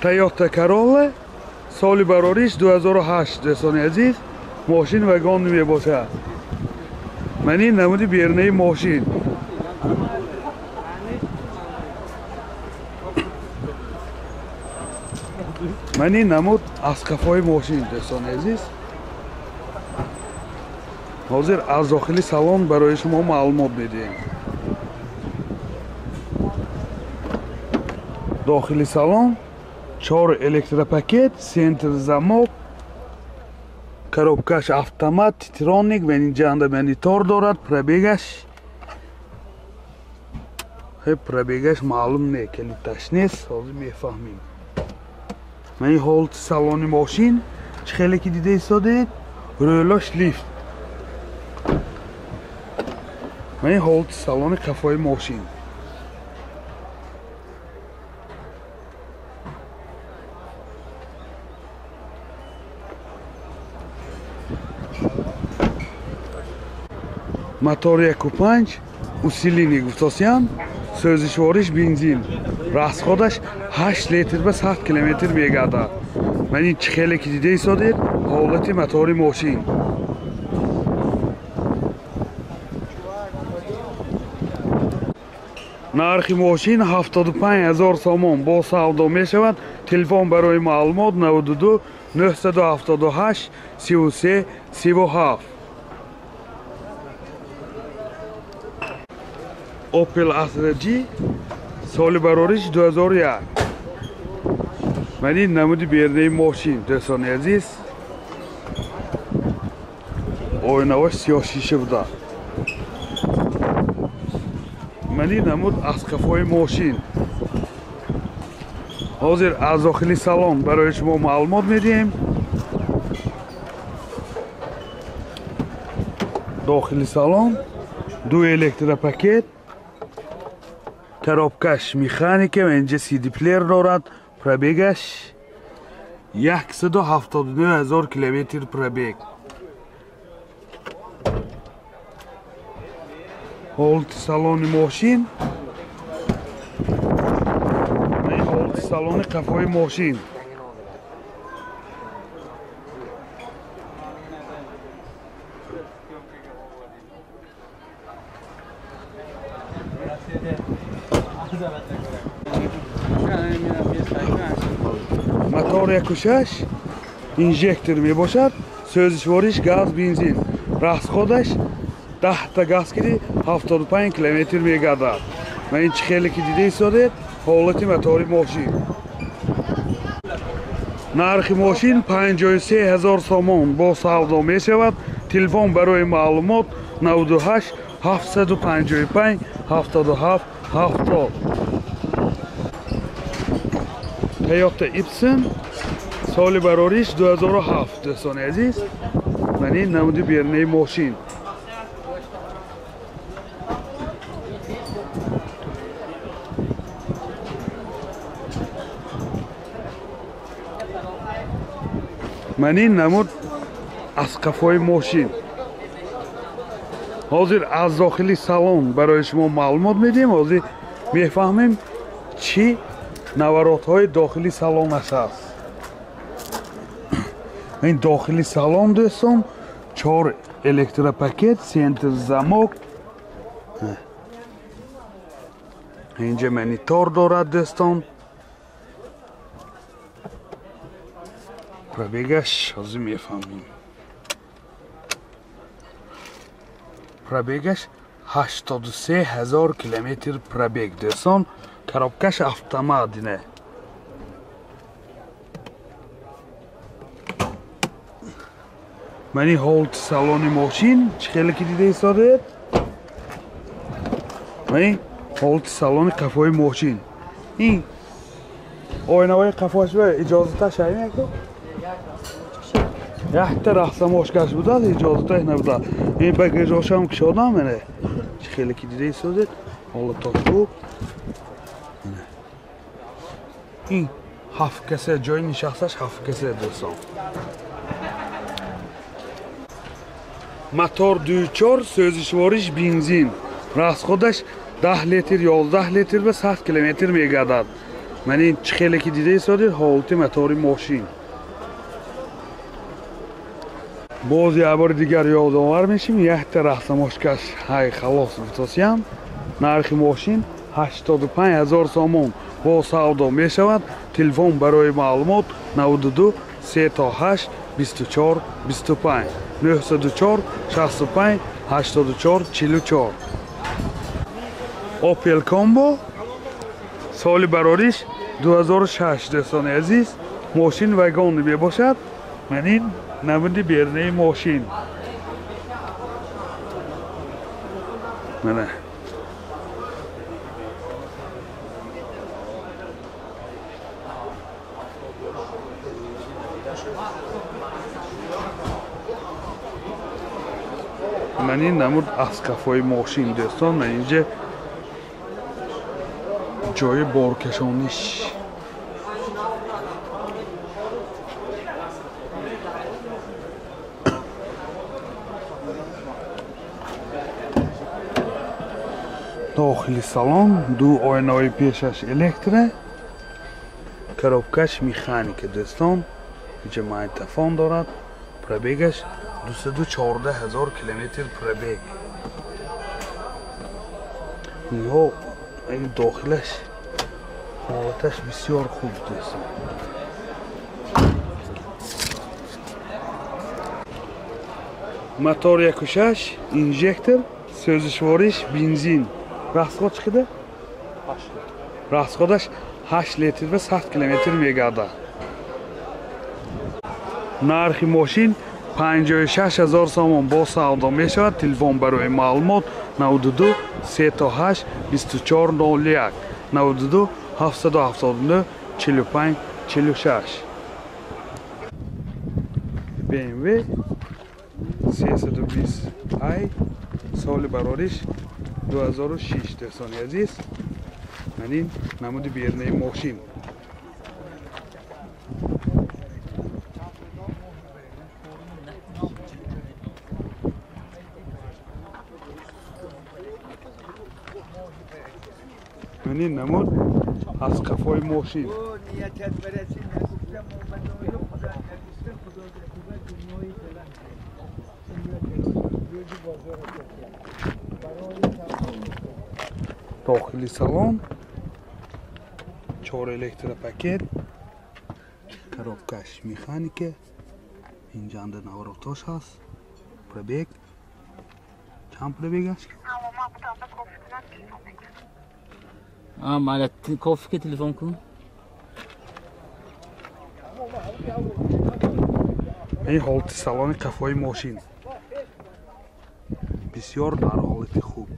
Toyota Corolla соли барориш 2008 дӯстони азиз, мошин вагон мебошад. Ман ин намуди берунаи мошин. Ман ин намуд аз қафои мошин дӯстони азиз. Ҳозир аз дохили салон барои шумо маълумот медиҳем. Дохили салон 4 электропакет, центр замок, коробкаш автомат, титроник, ва инҷанда монитор дорад, пробегаш пробегаш маълум не, калиташ нест, ҳозир мефаҳмем. Ман ин ҳолати салони мошин чӣ хеле ки дида истодед, рӯлош лифт. Ман ин ҳолати салони қафои мошин. Мотор 1.5 усилини гуфтосиям, сӯзишвориш бензин. Расходаш 8 литр ба 100 километр мегардад. Ман ин чӣ хеле ки дида истодед, ҳолати мотори мошин. Нархи мошин 75 000 сомон бо савдо мешавад. Телефон барои маълумот 92 978 33 37. Opel Astra G соли барориш 2001. Ман ин намуди берунаи мошин дӯстони азиз. Оинаҳош сиёҳшиша буда. Ман ин намуд аз қафои мошин. Ҳозир аз дохили салон барои шумо маълумот медиҳем. Дохили салон ду электропакет, коробкаш механика ва инҷа CD плеер дорад. Пробегаш 179 000 километр пробег. Ҳолати салони мошин, ҳолати салони қафои мошин. Мотор 1.6 инжектор мебошад, сӯзишвориш газ бензин. Расходаш 10 та газ киди 75 километр мегардад. Ман ин чӣ хеле ки дида истодед, ҳолати мотори мошин. Нархи мошин 53 000 сомон бо савдо мешавад. Телефон барои маълумот 98 755 77 70. Toyota Ipson соли барориш 2007 дӯстони азиз. Ман ин намуди берунаи мошин. Ман ин намуд аз қафои мошин. Ҳозир аз дохили салон барои шумо маълумот медиҳем. Ҳозир мефаҳмем чӣ наворотҳои дохили салонаш аст. Ин дохили салон дӯстон 4 электропакет, центр замок, инҷа монитор дорад дӯстон. Пробегаш ҳозир мефаҳмем. Пробегаш 83 000 километр пробег дӯстон. Коробкаш автомат ине. Ман ин ҳолати салони мошин чӣ хеле ки дида истодед. Ман ин ҳолати салони қафои мошин. Ин оинаҳои қафош ба иҷозаташ ҳамин ку? Якта рахсамошкаш будад, иҷозаташ набуда. Ин багажошам кушодам, мана чӣ хеле ки дида истодед, ҳолатош хуб. Ин 7 каса ҷои нишасташ 7 каса дӯстон. Мотор 2.4 сӯзишвориш бензин. Расходаш 10 литр 11 литр ба 100 километр мегардад. Ман ин чӣ хеле ки дида истодед ҳолати мотори мошин. Боз як бори дигар ёдовар мешим, якта раҳсамошкаш ҳай халос гуфтосиям. Нархи мошин 85 000 сомон бо савдо мешавад. Телефон барои маълумот 92 38 24 25 904 65 84 44. Opel Combo соли барориш 2006 дӯстони азиз. Мошин вагон мебошад. Ман ин намуди бернаи мошин. Мана ман ин намуд аз қафои мошин дӯстон. Ман инҷа ҷои боркашониш. Дохили салон ду оинаҳои пешаш электро, коробкаш механика дӯстон. Инҷа магнитофон дорад. Пробегаш 214 000 километр пробег. Инҳо ин дохилаш ҳолаташ бисёр хуб дӯстон. Мотор 1.6 инжектор, сӯзишвориш бензин. Расход чӣ қадар? Расходаш 8 литр ва 100 километр мегардад. Нархи мошин 56 000 сомон бо савдо мешавад. Телефон барои маълумот 92 38 24 01 92 779 45 46. BMW 320 i соли барориш 2006 дӯстони азиз. Ман ин намуди бернаи мошин. Ман ин намуд аз қафои мошин. Дохили салон 4 электропакет, коробкаш механика, инҷанда наворотош ҳаст. Пробег чанд пробег аст? Кофе ки телефон кун. Ин ҳолати салони қафои мошин бисёр дар ҳолати хуб.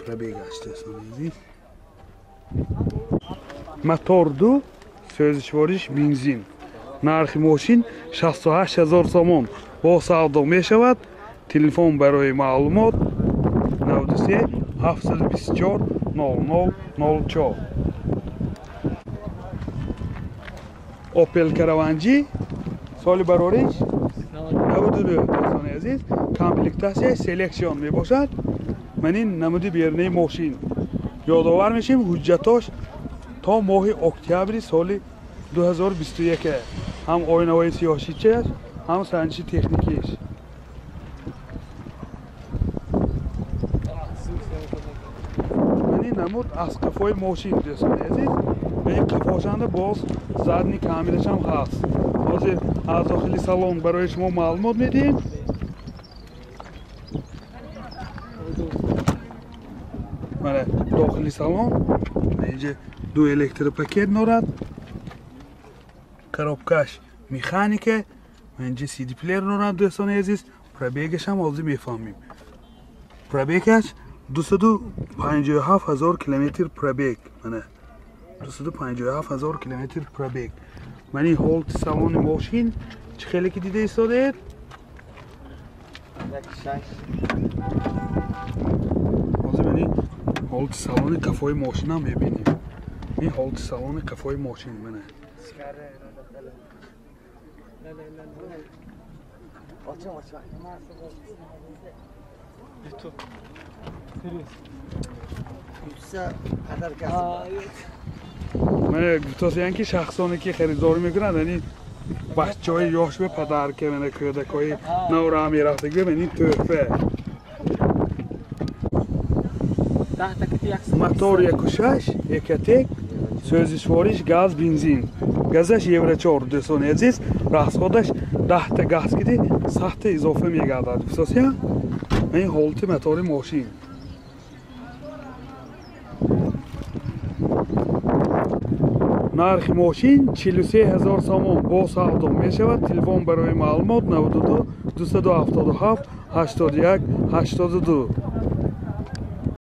Пробег аст дӯстони азиз. Мотор 2 сӯзишвориш бензин. Нархи мошин 68 000 сомон бо савдо мешавад. Телефон барои маълумот 93 724 00 04. Opel Caravan G соли барориш 92 дӯстони азиз. Комплектатсияи селекцион мебошад. Ман ин намуди бернаи мошин. Ёдовар мешем ҳуҷҷатош то моҳи октябри соли 2021. Ҳам оинаҳои сиёҳшичааш, ҳам санҷиши техникиаш. Ман ин намуд аз қафои мошин дӯстони азиз. Ин қафошанда боз задни камерашам ҳаст. Ҳозир аз дохили салон барои шумо маълумот медиҳем. Мана дохили салон инҷа ду электропакет дорад. Коробкаш механика, инҷа CD плеер дорад дӯстони азиз. Пробегаш ҳам ҳозир мефаҳмем. Пробегаш 257 000 километр пробег. Мана 257 000 километр пробег. Ман ин ҳолати салони мошин чӣ хеле ки дида истодаед? Ҳозир ман ин ҳолати салони қафои мошинам мебинем. Ин ҳолати салони қафои мошин мана. Мана гуфтосиян ки шахсоне ки харидорӣ мекунанд, яъне бачаҳои ёш бе падарка, мана кӯдакҳои навраҳ мерафтагӣ, мана ин тӯҳфа. Мотор 1.6 Экотек, сӯзишвориш газ, бензин. Газаш евро 4, дӯстони азиз, расходаш 10 та газ киди 100 та изофа мегардад. Гуфтосиян, ин ҳолати мотори мошин. Нархи мошин 43 000 сомон бо савдо мешавад. Телефон барои маълумот 92 277 81 82.